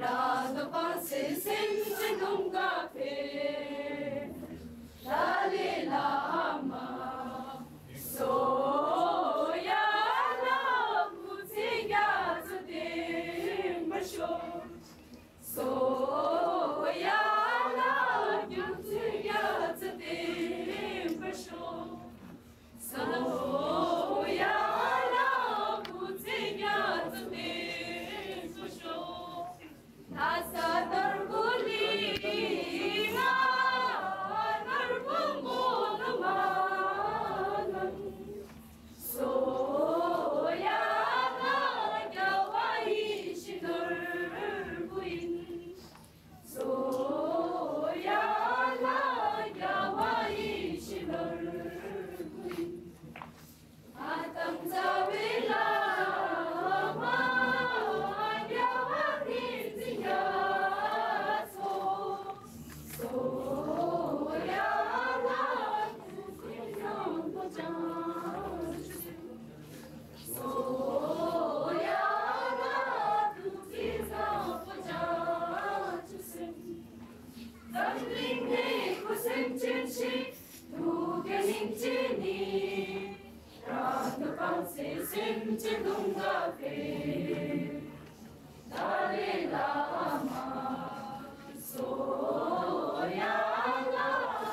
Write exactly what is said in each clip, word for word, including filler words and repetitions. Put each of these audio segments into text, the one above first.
རང་དང་བང་སེ་སེམས་ཅན་དུང་ག་ཕེ། ཏཱ་ལའི་བླ་མ་སོ་ཡ་ལ་སྐུ་ཚེ་རྒྱ་མཚོ་བརྟན་པར་ཤོག་སོ་ཡ་ལ་སྐུ་ཚེ་རྒྱ་མཚོ་བརྟན་པར་ཤོག་སོ་ཡ་ལ་སྐུ་ཚེ་རྒྱ་མཚོ་བརྟན་པར་ཤོག་ལྷ་ས་ནོར་བུ་གླིང་ང་ནོར་བུ་མོ་ལ་མ་ལ། སོ་ཡ་ལ་རྒྱལ་བ་ཡིད་བཞིན་ནོར་བུ་ཡིན། སོ་ཡ་ལ་རྒྱལ་བ་ཡིད་བཞིན་ནོར་བུ་ཡིན། ཨ་དམ་རྩ་བའི་བླ་མ་རྒྱལ་བ་བསྟན་འཛིན་རྒྱ་མཚོ། སོ་ཡ་ལ་ཐུགས་རྗེ་བཟང་པོ་བྱང་ཆུབ་སེམས། སོ་ཡ་ལ་ཐུགས་རྗེ་བཟང་པོ་བྱང་ཆུབ་སེམས། འཛམ་གླིང་ནས་སྐུ་སེམས་ཅན་ཞིག་ཐུགས་ཀྱི་སྙིང་རྗེ་ནི། རང་དུ་སྤངས་སེ་སེམས་ཅན་དུང་ག་ཕེབས། ཏཱ་ལའི་བླ་མ་སོ་ཡ་ལ་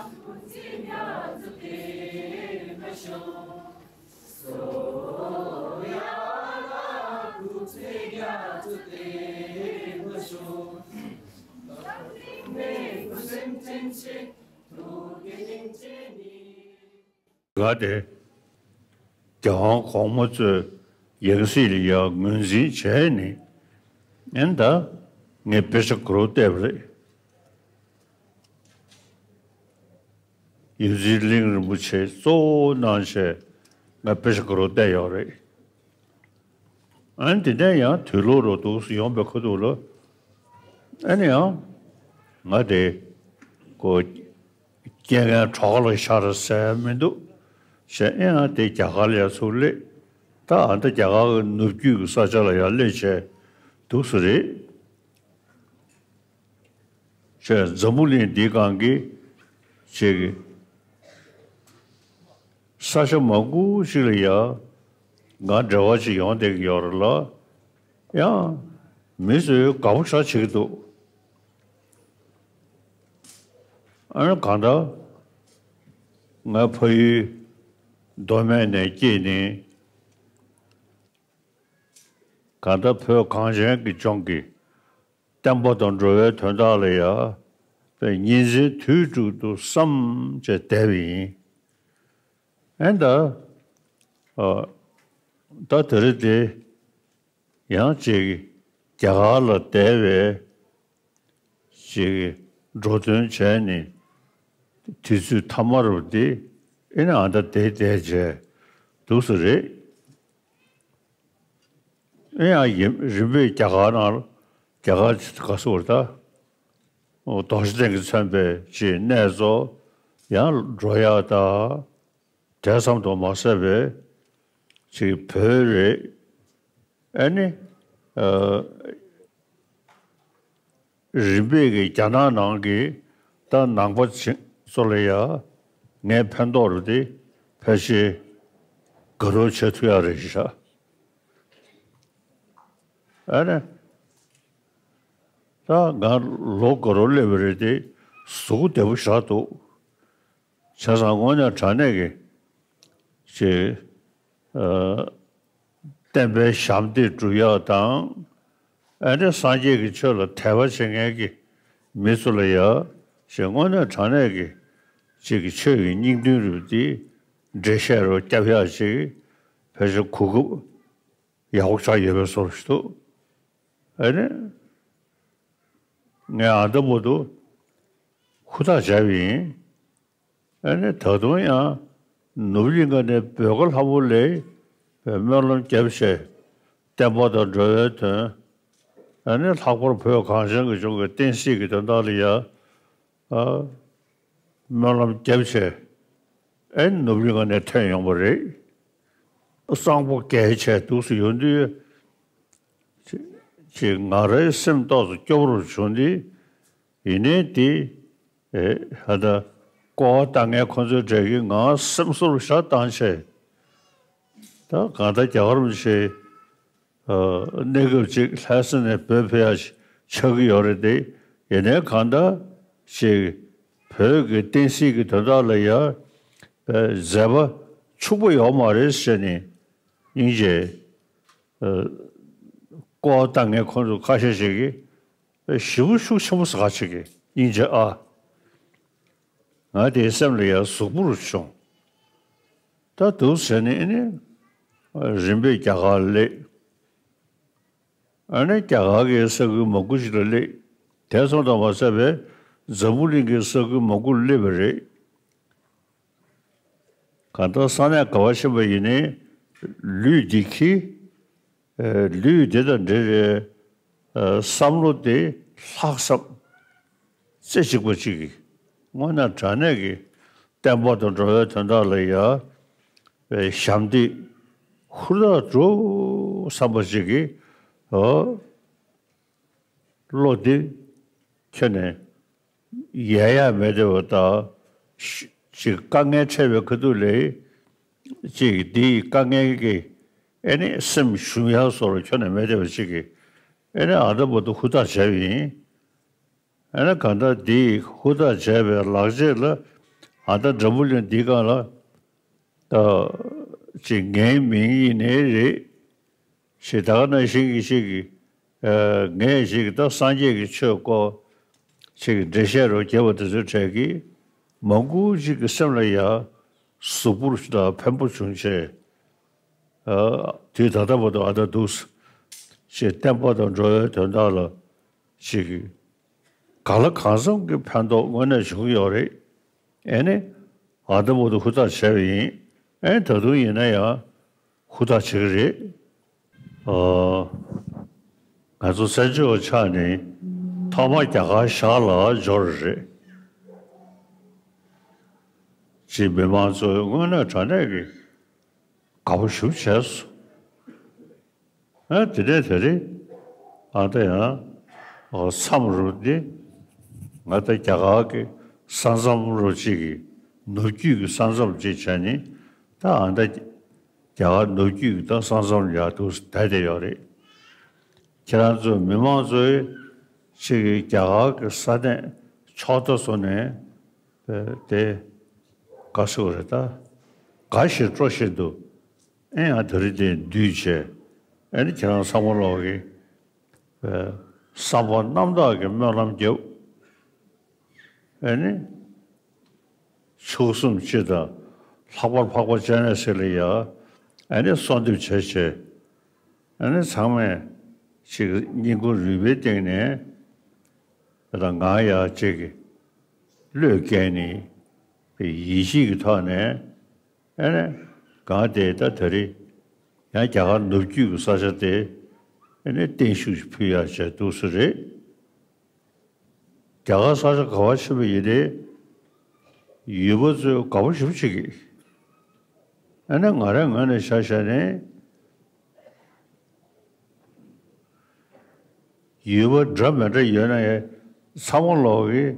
སྐུ་ཚེ་རྒྱ་མཚོ་བརྟན་པར་ཤོག་སོ་ཡ་ལ་སྐུ་ཚེ་རྒྱ་མཚོ་བརྟན་པར་ཤོག་ག་དེ། རྒྱལ་དབང་གོང་མ་ཚོའི་ཡང་སྲིད་ལ་ཡང་ངོས་འཛིན་བྱས་ནས། ཨེ་ད། ངས་དཔེ་ཆ་དགུ་རོ་བལྟས་པ་རེད། ཡིད་བཞིན་གླིང་རིན་པོ་ཆེ་གཙོ་བོ་གནང་བྱས་ངས་དཔེ་ཆ་དགུ་རོ་བལྟས་ཡོད་རེད། ཨ་ནི་དེ་ནས་ཡང་དུས་ལོག་རོ་འདུག་སེ་ཡོང་པའི་ཁ་ཐུག་ལ། ཨ་ནི་ཡང་། ང་དེ། ཀོ། སྐྱེ་ངན་གྲོགས་ལ་ཤར་ཟེར་མི་འདུག་ཞེས། ཨེ་ཡང་དེ་རྒྱ་གར་ལ་ཡང་ཚུར་སླེབས། ད་ཨ་ད་རྒྱ་གར་གྱི་ནུབ་རྒྱུད་ཀྱི་ས་ཆ་ལ་ཡང་སླེབས་བྱས་འདུག་སེ་རེད། ཞེས་འཛམ་བུ་གླིང་འདིའི་སྒང་གི་ཅིག་ས་ཆ་མང་པོ་ཞིག་ལ་ཡང་ང་འབྲེལ་བ་ཅིག་ཡོང་བསྡད་ཀྱི་ཡོད་རེད་ལ། ཡང་མི་ཚོས་དགའ་པོ་ཞེ་དྲག་བྱེད་ཀྱི་འདུག་ཨ་ནི་གང་ལྟར་ང་ཕ་ཡུལ་མདོ་སྨད་ནས་སྐྱེས་ནས། གང་ལྟར་བོད་གངས་ཅན་གྱི་ལྗོངས་ཀྱི་བསྟན་པ་དང་འགྲོ་བའི་དོན་དག་ལ་ཡང་ཉིན་མཚན་དུས་དྲུག་ཏུ་བསམ་བྱས་བསྡད་པ་ཡིན། ཨེ་ད། ཨ། ད་དེ་རིང་དེ། ཡང་ཅིག་རྒྱ་གར་ལ་བསྡད་པའི་ཅིག་འགྲོ་དོན་བྱས་ནས་དུས་ཚོད་ཐ་མ་རུ་དེ་ཨེ་ན་ཨ་ད་བསྡད་བསྡད་བྱས་འདུག་སེ་རེད། ཨེ་ཡང་ཡིན་རིམ་པས་རྒྱ་གར་ནང་རྒྱ་གར་ག་སོ་ར་ད་རྡོ་རྗེ་གདན་གྱིས་མཚོན་པའི་ཅིག་གནས་ཚོ་ཡང་འགྲོ་ཡག་ད། དེ་ཙམ་དུ་མ་ཟད་པའི་ཅིག་བོད་རེད། ཨ་ནི། ཨ། རིམ་པས་ཀྱི་རྒྱ་ནག་ནང་གི་ད་ནང་པ་ཚོ་ལ་ཡ་ངས་ཕན་ཐོགས་རེད་དེ་ཕལ་ཆེར་དགའ་རབ་བྱེད་ཐུབ་ཡག་རེད་ཤག་ཨ་ནི། ད་ང་ལོ་དགའ་རབ་སླེབས་པ་རེད་དེ་གཟུགས་བདེ་པོ་ཞེ་དྲག་འདུག་བྱས་ཙང་དངོས་གནས་དྲང་གནས་ཀྱི་ཅིག་ཨ། བསྟན་པའི་ཞབས་འདེགས་སྒྲུབ་ཡག་དང་། ཨ་ནི་སངས་རྒྱས་ཀྱི་ཆོས་ལ་དད་པ་བྱེད་མཁན་གྱི་མི་ཚོ་ལ་ཡ་ཅིག་དངོས་གནས་དྲང་གནས་ཀྱི་ཅིག་གི་ཆོས་ཀྱི་སྙིང་དོན་རུ་དེ་འགྲེལ་བཤད་རུ་བརྒྱབ་ཡག་ཅིག་ཕལ་ཆེར་གོ་སྐབས་ཡག་པོ་ཆགས་ཡོད་པའི་བཟོ་འདྲ་ཞིག་འདུག་ཨ་ནི་ངས་ཨ་འདྲ་མོ་འདུག་ཧུར་ཐག་བྱས་པ་ཡིན། ཨ་ནི་ད་དུང་ཡང་ནུབ་གླིང་ག་ནས་བོད་ཀྱི་ལྷ་མོ་ལས་སྨོན་ལམ་བརྒྱབ་བྱས་བསྟན་པ་དང་འགྲོ་བའི་དོན། ཨ་ནི་ལྷག་པར་བོད་གངས་ཅན་གྱི་ལྗོངས་ཀྱི་བསྟན་སྲིད་ཀྱི་དོན་དག་ལ་ཡང་ཨ། སྨོན་ལམ་བརྒྱབ་བྱས་ཨ་ནི་ནུབ་གླིང་ག་ནས་ཐོན་ཡོང་བ་རེད། གཙང་པོ་བརྒལ་བྱས་འདུག་སེ་ཡོང་དུས། ཅིག་ང་རའི་སེམས་ཏོག་ཙམ་སྐྱོ་པོ་རུ་བྱུང་སྟེ། ཡིན་ནའི་དེ། ཨེ། ཧ་ད། སྐོར་བ་བཏང་མཁན་ཁོ་ཚོའི་གྲས་ཀྱིས་ང་སེམས་གསོ་རུ་ཤ་བཏང་བྱས། ད་གང་ལྟར་རྒྱ་གར་མི་ཆེ། ཨ། གནས་སྐབས་ཅིག་ལྷ་ས་ནས་བོད་ཕེབས་ཡ་ཆགས་ཀྱི་ཡོད་རེད་དེ། ཡིན་ནའི་གང་ལྟར་ཅིག་བོད་ཀྱི་བསྟན་སྲིད་ཀྱི་དོན་དག་ལ་ཡ། ཨ། མཛད་པ་ཕྱུག་པོ་ཡོད་མ་རེད་ཟེར་ནས། སྙིང་རྗེ། ཨ། སྐོར་བ་བཏང་མཁན་ཁོང་ཚོ་ཁ་ཤས་ཤིག་གིས་ཞེ་པོ་ཤུགས་ཆེན་པོ་ཟ་ཁ་ཅིག་གིས་སྙིང་རྗེ་ཨ། ང་དེའི་སེམས་ལ་ཡང་ཟུག་པོ་རུ་བྱུང་། ད་འདུག་ཟེར་ནས་ཨ་ནི་རིམ་པས་རྒྱ་གར་སླེབས། ཨ་ནི་རྒྱ་གར་གྱི་ས་ཁུལ་མང་པོ་ཞིག་ལ་སླེབས། དེ་ཙམ་དུ་མ་ཟད་པའི་འཛམ་བུ་གླིང་གི་ས་ཁུལ་མང་པོར་སླེབས་པ་རེད། གང་ལྟར་ས་གནས་ག་པར་ཕྱིན་པ་ཡིན་ནའི་ལུས་འདི་འཁྱེར། ཨེ། ལུས་འདི་དང་འབྲེལ་བའི། ཨེ། བསམ་བློ་དེ་ལྷག་བསམ་རྩེ་གཅིག་པ་གཅིག་གིས་དངོས་གནས་དྲང་གནས་ཀྱི་བསྟན་པ་དང་འགྲོ་བའི་དོན་དག་ལ་ཡ། ཨེ། ཞབས་འདེགས་ཧུར་ཐག་འགྲོ་བསམ་པ་གཅིག་གིས། ཨོ། བློ་འདི་ཁྱོན་ནས་ཡལ་ཡ་མེད་བསྡད་པ་དང་། ཅིག་དཀའ་ངལ་འཕྲད་པའི་ཁ་ཐུག་ལ་ཅིག་འདིའི་དཀའ་ངལ་གྱི་ཨེ་ནི་སེམས་ཞུམ་ཡ་བཟོ་འདྲ་ཁྱོན་ནས་མེད་བསྡད་པ་ཅིག་གིས། ཨེ་ནི་ཨ་ད་བར་དུ་ཧུར་ཐག་བྱས་པ་ཡིན། ཨེ་ནི་གང་ལྟར་འདིའི་ཧུར་ཐག་བྱས་པའི་ལག་རྗེས་ལ་ཨ་ད་འཛམ་བུ་གླིང་འདིའི་སྒང་ལ། ད་ཅིག་ངའི་མིང་ཡིན་ནའི་རེད། ཞེས་ད་ག་ནང་བཞིན་གྱི་ཞིག་གིས། ཨ། ངས་ཞིག་ད་སངས་རྒྱས་ཀྱི་ཆོས་སྐོར་ཞིག་འགྲེལ་བཤད་རོ་རྒྱབ་པ་དེ་ཚོའི་གྲས་ཀྱིས་མང་པོ་ཞིག་གི་སེམས་ལ་ཡ་ཟུག་པོ་དང་ཕན་པོ་བྱུང་བྱས། ཨ། དུས་ད་ལྟ་བར་དུ་ཨ་ད་འདུག་ཅེས་བསྟན་པ་དང་འགྲོ་བའི་དོན་དག་ལ་ཅིག་གང་ལ་གང་འཚམ་གྱི་ཕན་ཐོགས་དངོས་གནས་བྱུང་གི་ཡོད་རེད། ཨེ་ནི་ཨ་ད་བར་དུ་ཧུར་ཐག་བྱས་པ་ཡིན། ཨེ་ད་དུང་ཡིན་ན་ཡང་ཧུར་ཐག་བྱེད་ཀྱི་རེད། ཨ། ང་ཚོ་བཙན་བྱོལ་བ་ཆགས་ནས་ཐོག་མར་རྒྱ་གར་ཤར་ལ་འབྱོར་རེད། ཅེས་མི་མང་ཚོས་དངོས་གནས་དྲང་གནས་ཀྱི་དགའ་པོ་ཞེ་པོ་བྱས་སོང་། ཨ། དེ་ནས་དེ་རིང་ཨ་ད་ཡང་མཚམས་རུ་འདི་ང་ད་རྒྱ་གར་གྱི་ས་མཚམས་རུ་གཅིག་གི་ནུབ་རྒྱུད་ཀྱི་ས་མཚམས་གཅིག་བྱས་ནས། ད་ཨ་ད་རྒྱ་གར་ནུབ་རྒྱུད་ཀྱི་ད་ས་མཚམས་ཡར་འདུག་བསྡད་བསྡད་ཡོད་རེད། ཁྱེད་རང་ཚོ་མི་མང་ཚོས་ཅིག་གི་རྒྱ་གར་གྱི་ས་གནས་ཕྱོགས་མཐའ་སོགས་ནས་དེ་དགའ་ཤོས་རེད་ད། དགའ་བཞིན་སྤྲོ་བཞིན་དུ་ཨེ་ཡང་དེ་རིང་དེ་འདུས་བྱས། ཨེ་ནི་ཁྱེད་རང་ཚང་མ་ལོག་གི་བསམ་པ་རྣམ་དག་གི་སྨོན་ལམ་བརྒྱབ། ཨེ་ནི། མཆོག་གསུམ་སྤྱི་དང་ལྷག་པར་འཕགས་པ་སྤྱན་རས་གཟིགས་ལ་ཡ། ཨ་ནི་གསོལ་འདེབས་བྱས་བྱས། ཨ་ནི་ཚང་མས་ཅིག་སྙིང་ཁུང་རུས་པའི་གཏིང་ནས་ད་ང་ཡ་ཅིག་བློས་བཀལ་ནས་ཡིད་ཆེས་ཀྱི་ཐོག་ནས། ཨ་ནི་གང་དེ་ད་དེ་རིང་ཡང་རྒྱ་གར་ནུབ་རྒྱུད་ཀྱི་ས་ཆ་དེ་ཨ་ནི་བརྟན་བཞུགས་ཕུལ་ཡ་བྱས་འདུག་ས་རེད། རྒྱ་གར་ས་ཆ་ག་པར་ཕྱིན་པ་ཡིན་ནའི་ཡུལ་པ་ཚོས་དགའ་པོ་ཞེ་པོ་བྱེད་ཀྱི། ཨ་ནི་ང་རའི་ངོས་ནས་ཆ་བཞག་ནས་ཡུལ་པ་འདྲ་མི་འདྲ་ཡོད་ན་ཡང་ཚང་མ་ལོག་གིས་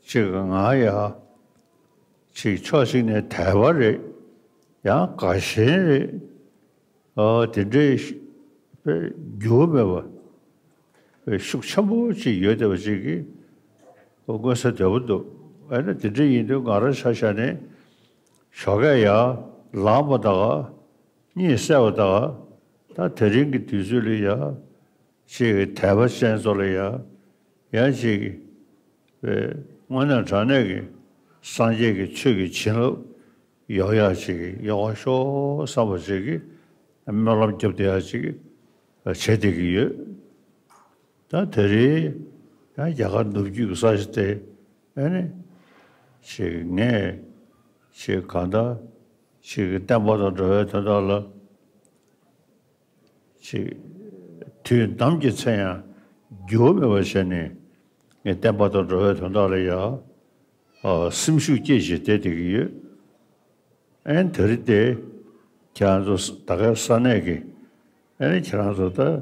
ཅིག་ང་ཡ་ཅིག་ཕྱོགས་གཅིག་ནས་དད་པ་རེད། ཡང་དགའ་ཞེན་རེད། ཨ། དེ་འདྲའི་ཤ་དཔེ་འགྱུར་བ་མེད་པ་དཔེ་ཤུགས་ཆེན་པོ་ཅིག་ཡོད་བསྡད་པ་ཅིག་གི་མངོན་གསལ་དོད་པོ་འདུག་ཨ་ནི་དེ་འདྲ་ཡིན་དུས་ང་རང་ཆ་བཞག་ནས་ཞོགས་ཀས་ཡར་ལངས་པ་དང་གཉིད་སད་པ་དང་ད་དེ་རིང་གི་དུས་ཚོད་ལ་ཡ། ཅིག་གི་དད་པ་ཅན་ཚོ་ལ་ཡ། ཡང་ཅིག་གི་དངོས་གནས་དྲང་གནས་ཀྱི་སངས་རྒྱས་ཀྱི་ཆོས་ཀྱི་བྱིན་རླབས་ཡོང་ཡག་ཅིག་གི་ཡོང་བ་ཤོག་བསམ་པ་ཅིག་གི་སྨོན་ལམ་རྒྱབ་བསྡད་ཡག་ཅིག་བྱེད་བསྡད་ཀྱི་ཡོད། ད་དེ་རིང་ཡང་རྒྱ་གར་ནུབ་རྒྱུད་ཀྱི་ས་ཆ་དེ་ཨ་ནི་ཅིག་ངས་ཅིག་གང་ལྟར་ཅིག་གི་བསྟན་པ་དང་འགྲོ་བའི་དོན་དག་ལ། ཅིག་དུས་ནམ་གྱི་ཚེ་ཡང་འགྱུར་བ་མེད་པ་བྱས་ནས་ངས་བསྟན་པ་དང་འགྲོ་བའི་དོན་དག་ལ་ཡང་། ཨ། སེམས་ཤུགས་བསྐྱེད་བྱས་བསྡད་བསྡད་ཀྱི་ཡོད། ཨ་ནི་དེ་རིང་དེ་ཁྱེད་རང་ཚོ་ད་གའི་ས་གནས་ཀྱི་ཨ་ནི་ཁྱེད་རང་ཚོ་ད་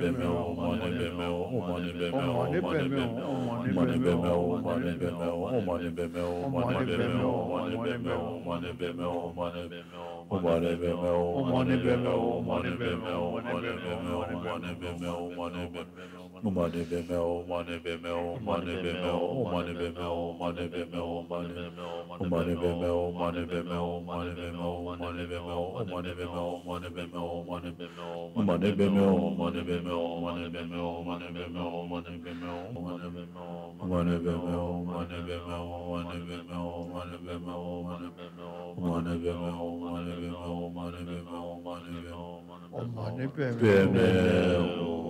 ཨོཾ་མ་ཎི་པདྨེ་ཧཱུྃ།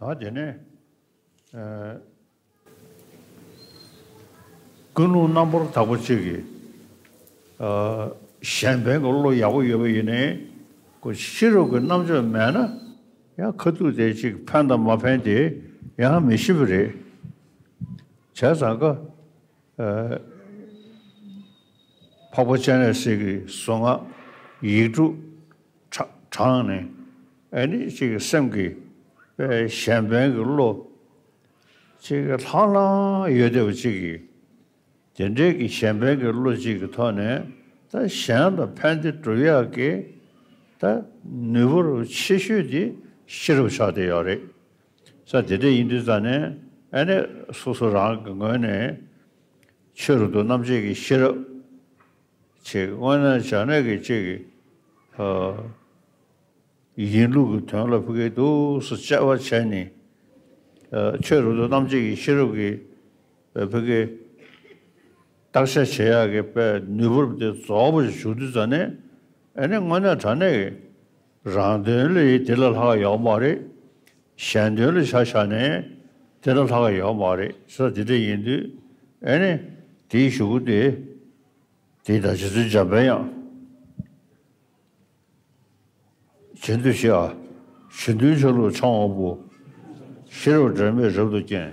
ད་དེ་ནས་ཨ། ཀུན་སློང་རྣམ་པར་དག་པ་ཅིག་གིས་ཨ། གཞན་ཕན་གྱི་བློ་ཡག་པོ་ཡོད་པ་ཡིན་ནའི་ཁོ་ཤེས་རབ་ཀྱི་རྣམ་དཔྱོད་མེད་ན་ཡང་ཁ་ཐུག་དེ་ཅིག་ཕན་དང་མ་ཕན་དེ་ཡང་མི་ཤེས་པ་རེད། བྱས་ཙང་ཀ་ཨ། འཕགས་པ་སྤྱན་རས་གཟིགས་ཀྱི་གཟུངས་སྔགས་ཡིག་དྲུག་བགྲངས་ནས་ཨ་ནི་ཅིག་སེམས་ཀྱི་གཞན་ཕན་གྱི་བློ་ཅིག་ལྷང་ལྷང་ཡོད་བསྡད་པ་ཅིག་གིས། དེ་འདྲའི་གི་གཞན་ཕན་གྱི་བློ་གཅིག་གི་ཐོག་ནས་ད་གཞན་ལ་ཕན་བདེ་སྒྲུབ་ཡག་གི་ད་ནུས་པ་ཆེ་ཤོས་དེ་ཤེས་རབ་ཆགས་བསྡད་ཡོད་རེད། ས་དེ་འདྲ་ཡིན་དུས་ཙང་ནས་ཨ་ནི་སོ་སོ་རང་གི་ངོས་ནས་ཆོས་རབ་ཏུ་རྣམ་འབྱེད་ཀྱི་ཤེས་རབ་ཅིག་དངོས་གནས་བྱས་ན་གི་ཅིག་གི་ཨ། ཡིན་ལུགས་ཀྱི་དོན་ལ་ཕ་གི་འདུག་སེ་དཔྱད་པ་བྱས་ནས། ཨ། ཆོས་རབ་ཏུ་རྣམ་འབྱེད་ཀྱི་ཤེས་རབ་ཀྱི་ཨ། ཕ་གི་བརྟག་དཔྱད་བྱེད་ཡག་གི་དཔེ་ནུས་པ་དེ་རྫོགས་པ་ཞིག་བྱུང་དུས་ཙང་ནས་ཨ་ནི་དངོས་གནས་དྲང་གནས་ཀྱི་རང་དོན་ལ་དེ་ལས་ལྷག་ཡོད་མ་རེད། གཞན་དོན་ལ་ཆ་བཞག་ནས་དེ་ལས་ལྷག་ཡོད་མ་རེད་ས། དེ་འདྲ་ཡིན་དུས་ཨ་ནི་དེའི་གཞུག་གུ་དེ་དེ་ད་རྗེ་བཙུན་འཇམ་དཔལ་དབྱངས། བྱེད་འདུན་ཤེས་ཨ། བྱེད་འདུན་ཆ་ལུགས་འཆང་དབང་པོ། ཤེས་རབ་འབྲལ་མེད་རབ་ཏུ་མཁྱེན།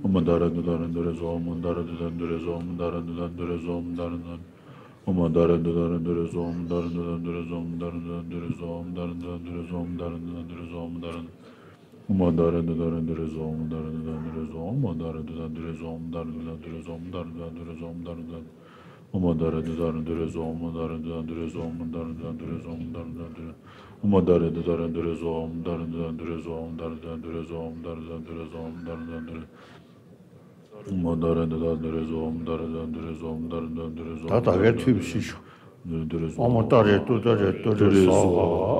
Om Dara Dudara Dure Swaha Om Dara Dudara Dure Swaha Om Dara Dudara Dure Swaha Om Dara Dudara Dure Swaha Om Dara Dudara Dure Swaha Om Dara Dudara Dure Swaha Om Dara Dudara Dure Swaha Om Dara Dudara Dure Swaha Om Dara Dudara Om Dara Dudara Dure Swaha Om Dara Dudara Dure Swaha Om Dara Dudara Dure Swaha Om Dara Dudara Dure Swaha Om Dara Dudara Dure Swaha Om Dara Dudara Om Dara Dudara Dure Swaha Om Dara Dudara Dure Swaha Om Dara Dudara Dure Swaha Om Dara Dudara Dure Swaha Om Dara Dudara Dure Swaha Om Dara Dudara Dure Swaha Om Dara Dudara Dure Swaha Om Dara Dudara Dure Swaha Om Dara Dudara Dure Swaha Om Dara Dudara Dure Swaha Om Dara Dudara Dure Swaha Om Dara Dudara Dure Swaha Om Dara Dudara Dure Swaha Om Dara Dudara Dure Swaha ད་ད་གའི་མཐུད་པ་ཞིག་ཞུ། Dure Swaha ཨོཾ་ཏཱ་རེ་ཏུཏྟཱ་རེ་ཏུ་རེ་Dure སྭཱ་ཧཱ། Swaha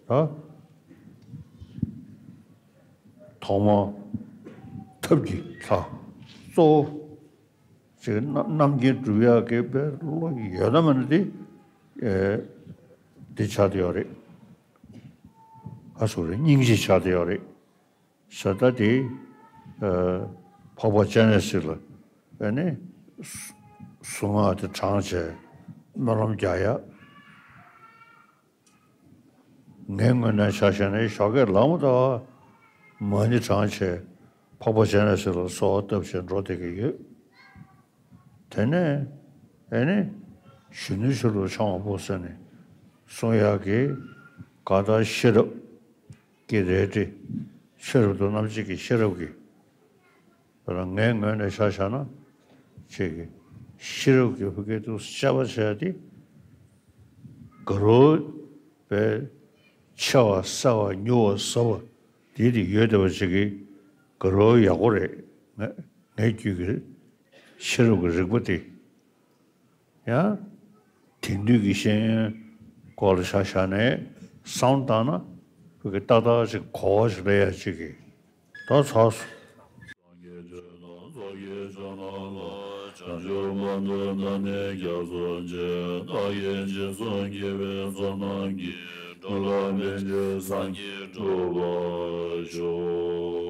ད་ཐོག་མ་ཐབས་ཀྱི་ལྷ་གཙོ་བོ་ཅིག་རྣམ་རྣམ་མཁྱེན་སྒྲུབ་ཡག་གི་དཔེ་བློ་ཡོད་ན་མེད་ན་དེ་ཨེ་འདི་ཆགས་བསྡད་ཡོད་རེད། ཨ་སུ་རེད། སྙིང་རྗེ་ཆགས་བསྡད་ཡོད་རེད། ཟེར་ད་དེ་ཨེ་འཕགས་པ་སྤྱན་རས་གཟིགས་ལ་ཨེ་ནི་གཟུངས་སྔགས་དེ་བགྲངས་བྱས་སྨོན་ལམ་རྒྱག་ཡག་ངའི་ངོས་ནས་ཆ་བཞག་ན་ཞོགས་ཀས་ལངས་མ་ཐག་མ་ཎི་བགྲངས་བྱས་འཕགས་པ་སྤྱན་རས་གཟིགས་ལ་གསོལ་བ་བཏབ་བྱས་འགྲོ་བསྡད་ཀྱི་ཡོད། དེ་ནས་ཨེ་ནི་གཞོན་ནུའི་ཕྱོགས་ལ་འཆང་བ་པོ་ཟེར་ནས་གསུང་ཡག་གི་གང་ལྟར་ཤེས་རབ་ཀྱི་རལ་གྲི། ཤེས་རབ་ཏུ་རྣམ་འབྱེད་ཀྱི་ཤེས་རབ་ཀྱི། ད་ལྟ་ངའི་ངོས་ནས་ཆ་བཞག་ན་ཅིག་གི་ཤེས་རབ་ཀྱི་ཕ་གི་ཏུ་དཔྱད་པ་བྱས་ཏེ་དགའ་རབ་པའི་ཆེ་བ་གསལ་བ་མྱུར་བ་ཟབ་པ་དེ་དེ་ཡོད་བསྡད་པ་ཅིག་གི་དགའ་རབ་ཡག་པོ་རེད། ངས་ ངའི་རྒྱུད་ཀྱི་ཤེས་རབ་ཀྱི་རིག་པ་དེ་ཡང་དེང་དུས་ཀྱི་ཤེས་ཡོན་སྐོར་ལ་ཆ་བཞག་ནས་བསམ་བློ་བཏང་ན་བོད་ཀྱི་ཏག་ཏག་ཅིག་གོ་བ་ཞིག་སླེབས་ཡ་ཅིག་གི་ད་ཚར་སོང་། སངས་རྒྱས་ཆོས་དང་ཚོགས་ཀྱི་མཆོག་རྣམས་ལ། བྱང་ཆུབ་བར་དུ་བདག་ནི་སྐྱབས་སུ་མཆི། བདག་གིས་སྦྱིན་སོགས་བགྱིས་པའི་བསོད་ནམས་ཀྱིས། འགྲོ་ལ་ཕན་ཕྱིར་སངས་རྒྱས་འགྲུབ་པར་ཤོག།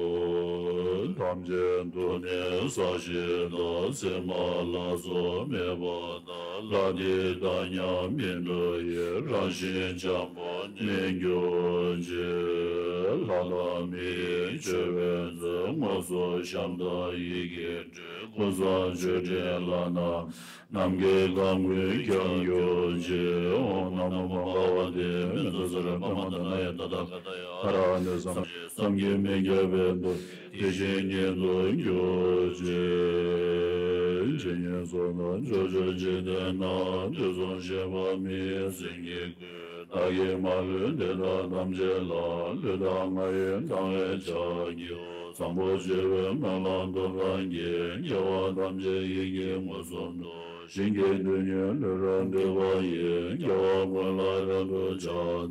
ཐམས་ཅད་ཐུགས་ནི་བཟང་ཞིང་དག། མཚན་མ་ལ་སོགས་མེད་པ་དང་། ལྷ་འདྲེ་དག་ཀྱང་མི་འདུ་ཡི། རང་བཞིན་འཇམ་པོར་གནས་གྱུར་ཅིག། ལྷ་དང་མིའི་མཆོད་པའི་མཛོད། དངོས་སུ་བཤམས་དང་ཡི་གེས་སྤྲས། ཀུན་བཟང་མཆོད་སྤྲིན་ལྷ་རྣམས། ནམ་མཁའི་ཁམས་ཀུན་ཁྱབ་གྱུར་ཅིག། ཨོཾ་ན་མོ་བྷ་ག་ཝ་ཏེ། མེ་ཏོག་ཙཱ་ར་པདྨ་དང་ན་ཡ་ཏ་ད་ག་ཏ་ཡ་ཧ་ར་ཨ་ནི་བསམ་ཤིང་བསམ་གྱིས་མི་ཁྱབ་པའི་མཐུ། དེ་བཞིན་ཉིད་དུ་གྱུར་ཅིག། ཇི་སྙེད་སུ་དང་ཕྱོགས་བཅུའི་འཇིག་རྟེན་ན། དུས་གསུམ་གཤེགས་པ་མི་ཡི་སེང་གེ་ཀུན། བདག་གིས་མ་ལུས་འདི་དག་ཐམས་ཅད་ལ། ལུས་དང་ངག་ཡིད་དང་བས་ཕྱག་བགྱིའོ། བཟང་པོ་སྤྱོད་པའི་སྨོན་ལམ་སྟོབས་དང་བརྒྱས། དགེ་བ་ཐམས་ཅད་ཡིད་ཀྱིས་མངོན་སུམ་དུ། བྱིན་གྱིས་རློབ་ནས་ལྷ་རབ་བསྟོད་པ་ཡིས། རྒྱལ་བ་ཀུན་ལ་རབ་ཏུ་ཕྱག་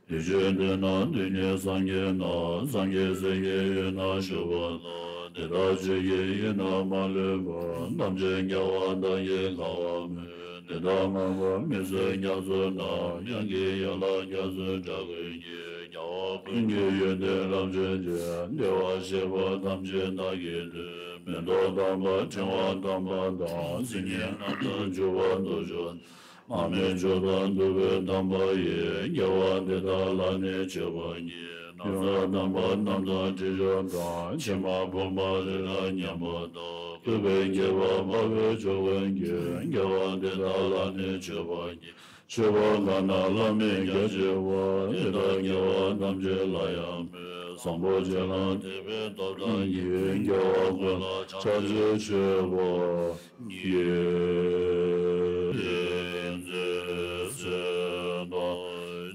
དུས་གཅིག་ཏུ་ན་དུས་གཉིས་སངས་རྒྱས་རྣམས། སངས་རྒྱས་སྲས་ཀྱི་དབུས་ན་བཞུགས་པ་དང་། དེ་དག་ཆོས་ཀྱི་དབུས་ན་མ་ལུས་པ། ཐམས་ཅད་རྒྱལ་བ་དག་གིས་གང་བར་མོས། དེ་དག་ངང་པ་མི་བཟོད་རྒྱ་མཚོ་རྣམས། དབྱངས་ཀྱི་ཡན་ལག་རྒྱ་མཚོའི་སྒྲ་ཀུན་གྱིས། རྒྱལ་བ་ཀུན་གྱི་ཡོན་ཏན་རབ་བརྗོད་ཅིང་། བདེ་བར་གཤེགས་པ་ཐམས་ཅད་བདག་གིས་བསྟོད། མེ་ཏོག་དམ་པ་ཕྲེང་བ་དམ་པ་དང་། སིལ་སྙན་རྣམས་དང་བྱུག་པ་དུ་ཆུ་དང་། མར་མེ་མཆོག་དང་བདུག་སྤོས་དམ་པ་ཡིས། རྒྱལ་བ་དེ་དག་ལ་ནི་མཆོད་པར་བགྱི། ན་བཟའ་དམ་པ་རྣམས་དང་དྲི་མཆོག་དང་། ཕྱེ་མ་ཕུར་པ་རི་རབ་མཉམ་པ་དང་། བཀོད་པས་ཁྱད་པར་འཕགས་པའི་མཆོག་ཀུན་གྱི། རྒྱལ་བ་དེ་དག་ལ་ནི་མཆོད་པར་བགྱི། མཆོད་པ་གང་རྣམས་བླ་མེད་རྒྱ་ཆེ་བ། དེ་དག་རྒྱལ་བ་ཐམས་ཅད་ལ་ཡང་མོས། བཟང་པོ་ཅན་ལ་དད་པའི་སྟོབས་དང་བརྒྱུད། རྒྱལ་བ་ཀུན་ལ་ཕྱག་འཚལ་མཆོད་པར་བགྱི། བསྟན་འཛིན་སྲས་དང་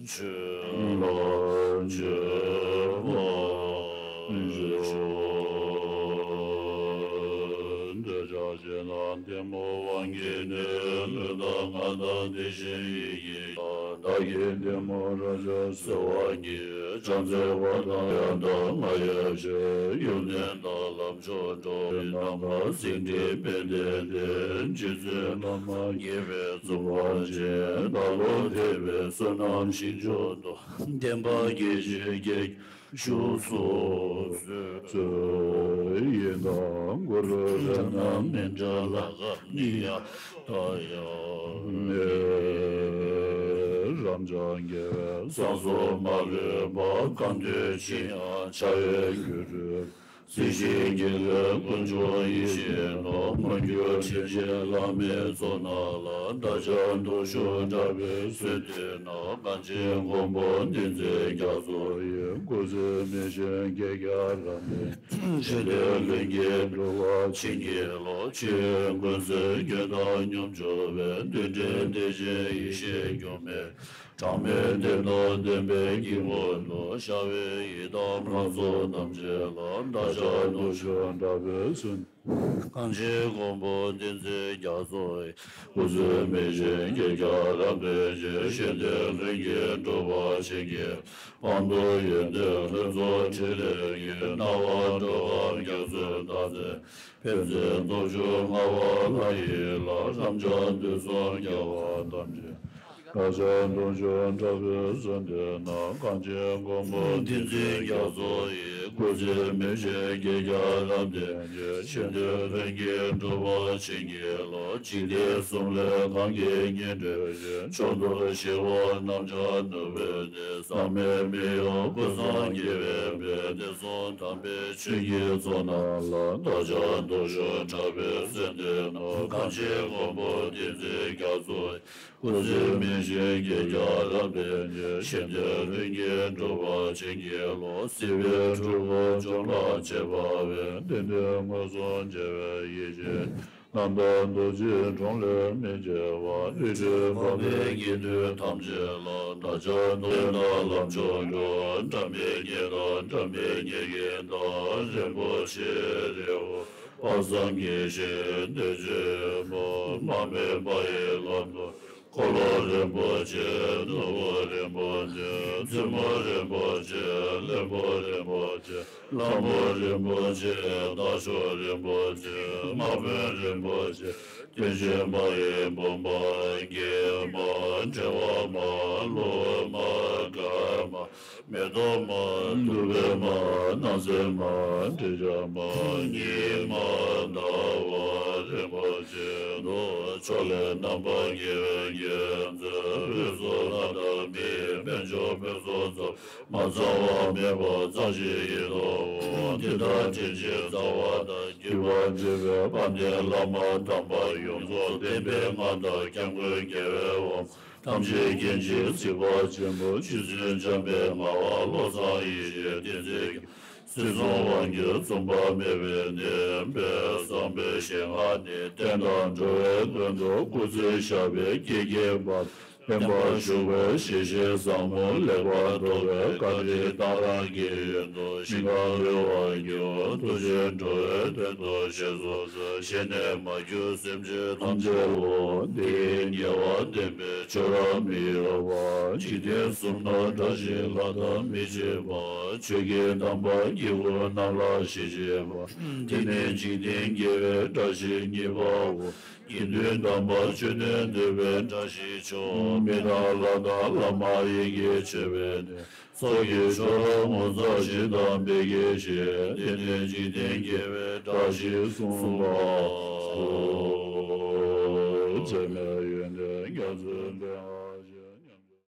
ཆོས་ལ་མཆོད་པར་ཤོག། འདོད་ཆགས་ཞེ་སྡང་གཏི་མུག་དབང་གིས་ནི། ལུས་དང་ངག་དང་དེ་བཞིན་ཡིད་ཀྱིས་ཀྱང་། བདག་གི་གཏི་མུག་རབ་མཆོག་སེལ་བར་བགྱི། ཕྱག་འཚལ་བ་དང་ཡང་དག་ང་ཡི་ཕྱིར། ཡོན་ཏན་དང་ལམ་མཆོག་འགྲོ་བའི་ནམ་མཁའ། སེང་ཁྲི་དཔལ་ལྡན་དེ། རྗེ་བཙུན་བླ་མ་དགྱེས་པའི་གཙུག་ལག་ཅན། བདག་བློ་ཐེག་པའི་བསོད་ནམས་ཞིང་མཆོག་ཏུ། བསྟན་པ་རྒྱས་བྱེད་རྒྱལ་བཞུགས་སུ་གསོལ། ཡི་དམ་གུ་རུ་རཏྣ་མཉྫ་ལ་ཀ་ནི་ཡ་ཏ་ཡ་མེ། རབ་འབྱམས་རྒྱལ་བའི་ས་གསུམ་མ་ལུས་པ། གང་འདུལ་ཅི་ཡང་བྱ་བའི་སྒྱུ་འཕྲུལ། སྲིད་ཞིའི་རྒྱལ་བའི་དཀོན་མཆོག་ཡིད་བཞིན་ནོར། མངོན་གྱུར་དྲིན་ཅན་བླ་མའི་ཚོགས་རྣམས་ལ། བདག་ཅག་སྡུག་ཤོས་དྲག་པོས་གསོད་འདོད་ན། གངས་ཅན་མགོན་པོ་བསྟན་འཛིན་རྒྱ་མཚོ་ཡི། སྐུ་ཚེ་མི་ཤོང་བསྐལ་བརྒྱར་རབ་བརྟན་ཅིང་། ཞི་བདེའི་ལྷུན་གྱིས་འགྲུབ་པར་བྱིན་གྱིས་རློབས། ཕྱི་ཡི་ཀུན་སེལ་རྒྱུད་དང་སྙོམས་འཇུག་པའི། རྡུལ་ཕྲན་བདེ་ཆེན་ཡེ་ཤེས་སྒྱུ་མའི། གྲངས་མེད་བདེ་སྟོབས་ལྡན་པའི་དཀྱིལ་འཁོར་དུ། ཤར་བའི་ཡི་དམ་ལྷ་ཚོགས་ཐམས་ཅད་ལ། བདག་ཅག་སྡུག་ཤོས་དྲག་པོས་གསོད། གངས་ཅན་མགོན་པོ་བསྟན་འཛིན་རྒྱ་མཚོ་ཡི། སྐུ་ཚེ་མི་ཤོང་བསྐལ་བརྒྱར་རབ་བརྟན་ཅིང་། ཞི་བདེའི་ལྷུན་གྱིས་འགྲུབ་པར་བྱིན་གྱིས། དཔལ་མཐུ་ཡོན་ཏན་ལྷུན་རྫོགས་ཕྲིན་ལས་ཀྱིས། སྣང་བ་འགྲོ་ལྔ་རྒྱ་མཚོའི་མཐའ་བརྩེགས། ཕན་མཛད་སྟོབས་བཅུ་མངའ་བ་ལྷ་ཡི་ལྷ། རབ་འབྱམས་དུས་གསུམ་རྒྱལ་བ་ཐམས་ཅད། བདག་ཅག་སྡུག་ཤོས་དྲག་པོས་གསོད་འདོད་ན། གངས་ཅན་མགོན་པོ་བསྟན་འཛིན་རྒྱ་མཚོ་ཡི། སྐུ་ཚེ་མི་ཤོང་བསྐལ་བརྒྱར་རབ་བརྟན་ཅིང་། ཞི་བདེའི་ལྷུན་གྱིས་འགྲུབ་པར་བྱིན་གྱིས་རློབས། འཇིག་རྟེན་གསུམ་ལས་གང་གིས་སྙིང་འདོད་བཞིན། མཆོག་ཏུ་གཤེགས་པ་རྣམས་ཀྱང་ནུབ་པའི་གནས། ཟག་མེད་མི་གཡོ་ཀུན་བཟང་དགྱེས་པའི་དཔལ། བསྟན་སྲུང་དམ་པའི་ཆོས་ཀྱི་ཚོགས་རྣམས་ལ། བདག་ཅག་སྡུག་ཤོས་དྲག་པོས་གསོད་འདོད་ན། གངས་ཅན་མགོན་པོ་བསྟན་འཛིན་རྒྱ་མཚོ། སྐུ་ཚེ་མི་ཤོང་བསྐལ་བརྒྱར་རབ་བརྟན་ཅིང་། ཞི་བདེའི་ལྷུན་གྱིས་འགྲུབ་པར་བྱིན་གྱིས་རློབས། སྲིད་པའི་འཁྲུལ་འཁོར་འཇོམས་ལ་བྱེད་པ་བས། བདེན་དོན་མངོན་སུམ་མཇལ་བའི་ཡིད་ཀྱིས། རྣམ་དག་རྡོ་རྗེའི་དྲུང་ལས་མི་བརྗེད་པར། རིགས་གྲོལ་འཕགས་པའི་དགེ་འདུན་ཐམས་ཅད་ལ། བདག་ཅག་སྡུག་བསྔལ་དང་ལམ་མཆོག་འགྲོ། འགྲམ་པའི་ཉེ་དང་འགྲམ་པའི་ཉེ་རྒན་དང་། རིན་པོ་ཆེའི་རི་བོ། དཔག་བསམ་གྱི་ཞིང་བདེ་ཆེན་པོ། མ་སྨིན་པ་ཡི་ལམ་དུ། འཁོར་ལོ་རིན་པོ་ཆེ། ནོར་བུ་རིན་པོ་ཆེ། བཙུན་མོ་རིན་པོ་ཆེ། བློན་པོ་རིན་པོ་ཆེ། ལྷ་མོ་རིན་པོ་ཆེ། དར་ལྕོག་རིན་པོ་ཆེ། དམག་དཔོན་རིན་པོ་ཆེ། དེ་བཞིན་མ་ཡི་བུམ་པ་དགེ་མ། དྲེགས་པ་མ། ལོ་མ། གར་མ། མེ་ཏོག་མ། དུ་བའི་མ། སྣང་མཛད་མ། དྲི་ཆབ་མ། ཉི་མ། ཟླ་བ་རིན་པོ་ཆེ་དང་། ཕྱོགས་ལས་རྣམ་པར་རྒྱལ་བའི་རྒྱལ་མཚན། འོད་ཟེར་ལྷ་དང་མིའི། དཔལ་འབྱོར་ཕུན་སུམ་ཚོགས། མ་ཚང་བ་མེད་པ་ཙམ་ཞིག་ཡིན་ནོ། དེ་དག་དྲིན་ཅན་རྩ་བ་དང་། བརྒྱུད་པར་བཅས་པའི་དཔལ་ལྡན་བླ་མ་དམ་པ་ཡོངས་རྫོགས། བསྟན་པའི་མངའ་བདག་སྐྱབས་མགོན་རྒྱལ་བའི་དབང་པོ། ཐམས་ཅད་མཁྱེན་ཅིང་གཟིགས་པ་ཆེན་པོ། རྗེ་བཙུན་འཇམ་དཔལ་ངག་དབང་བློ་བཟང་ཡེ་ཤེས་བསྟན་འཛིན་གྱི། སྲིད་གསུམ་དབང་སྒྱུར་མཚུངས་པ་མེད་པའི་གནས། དཔལ་བཟང་པོའི་ཞལ་སྔ་ནས། བསྟན་དང་འགྲོ་བའི་དོན་དུ། སྐུ་ཚེ་ཞབས་པད་བསྐལ་བརྒྱའི་བར། བརྟན་པར་བཞུགས་པའི་ཞལ་བཞེས་བཟང་པོ། ལེགས་པར་ཐོབ་པའི་བཀའ་དྲིན་གཏང་རག་གི་ཡོན་དུ། ཞིང་ཁམས་གཡོ་བ་སྒྱུར། དུས་ཀྱི་འགྲོ་བའི་དོན་དུ་ཞལ་གསུངས་མཛོད། ཞལ་ནས་མ་གྱུར་སེམས་ཅན་ཐམས་ཅད་ལ། འདི་ཡི་དགེ་བ་ལྡན་པས། ཆོས་རབ་མི་གཡོ་བ། འཇིག་རྟེན་གསུམ་ན་བཀྲ་ཤིས་ལྷ་དང་མི་ཕྱེད་པ། ཆོས་ཀྱི་དམ་པ་དཀྱིལ་འཁོར་རྣམས་ལ་ཞལ་བཞེས་པ། དེ་ནས་འཇིག་རྟེན་དགེ་བའི་བཀྲ་ཤིས་གཉིས་པའོ། དགེ་འདུན་དམ་པ་མཆོད་རྟེན་འདུས་པའི་བཀྲ་ཤིས་མཆོག། མི་དང་ལྷ་དང་ལྷ་མ་ཡིན་གྱི་མཆོད་པའི་གནས། ཚོགས་ཀྱི་མཆོག་རབ་ངོ་མཚར་ཞིང་དམ་པའི་དགེ་བཤེས། དེ་ནས་འཇིག་རྟེན་དགེ་བའི་བཀྲ་ཤིས་གསུམ་པའོ། འཛད་མེད་ཡོན་ཏན་རྒྱ་མཚོའི་མདངས།